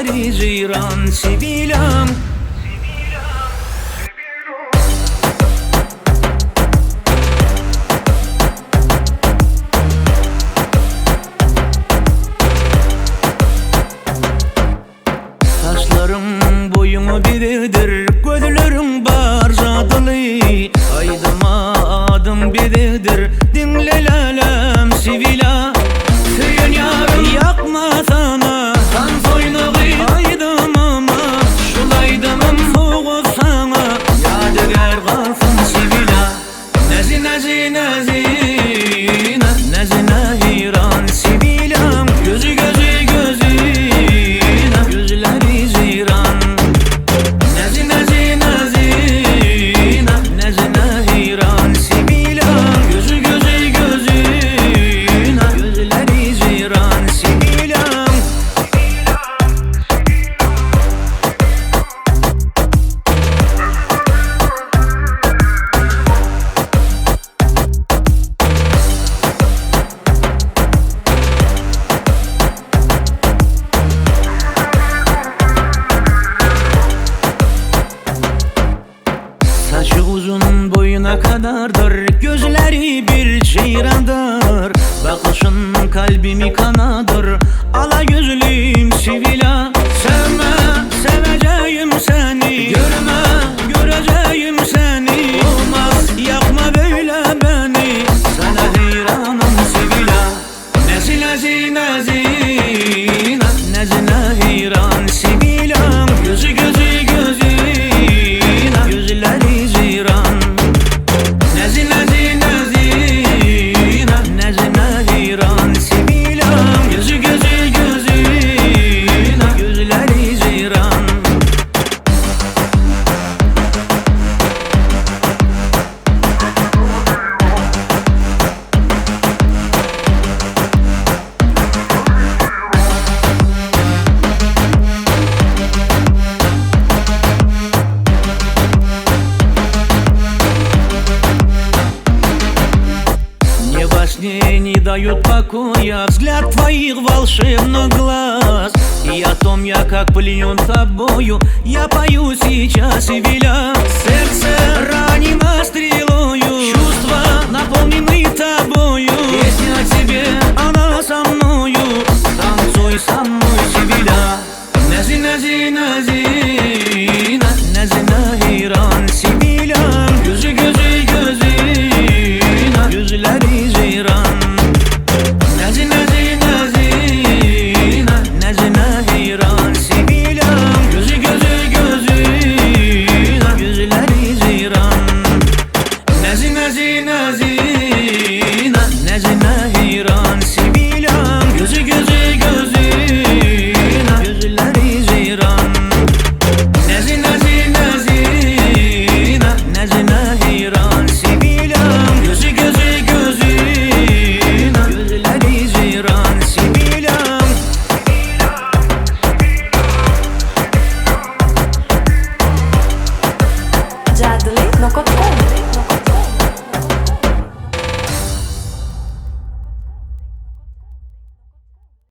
Gözleri jyran Sibilam. Saçlaryň boýuňa bezegdir, Gözleriň bar jadyly. Aýdyma adyň bezegdir, Diňle läläm Sibila. Söýen ýarym ýakma sana, Tans oýnagy aýdymyma. Şul aýdymym sowgat saňa, Ýadygär galsyn Sibila. Näzi näzi näzi Näzine heýran Sibilam. Gözi gözi gözi Gözleri jeýran. Näzi näzi näzi Näzine heýran Sibilam. Gözi gözi gözi Gözleri jeýran Sibilam. Saçy uzun boýuna kadardyr, Gözleri bir jeýrandyr. Bakyşyn kalbimi kanadyr, Ala gözlim Sibila. Sevme, seveceğim seni, Görme, göreceğim seni. Olmaz, yakma böyle beni, Sana heyranım Sibila. Nezi nezi nezi, Nezine heyran Sibilam. Gözü gözü gözü, Gözleri jeyran. Nezi nezi nezi, Nezine heyran Sibilam. Gözü gözü gözü, Gözleri jeyran. Мне во сне не дают покоя взгляд твоих волшебных глаз. И о том я как пленен тобою, я пою сейчас и веля. Сердце ранено стрелою, чувства наполнены тобою. Песня о тебе, она со мною, танцуй со мной, Сибиля. Нези, нези, нези, Nezine heyran Sibilam. Gözü gözü gözü, Gözleri jeyran. Nezi nezi nezi, Nezine heyran Sibilam. Gözü gözü gözü, Gözleri jeyran. Nezi nezi nezi, Nezine heyran Sibilam. Gözü gözü gözü, Gözleri jeyran. Nezi nezi nezi, Nezine heyran Sibilam. Gözü gözü gözü, Gözleri jeyran Sibilam. Jadyly.com.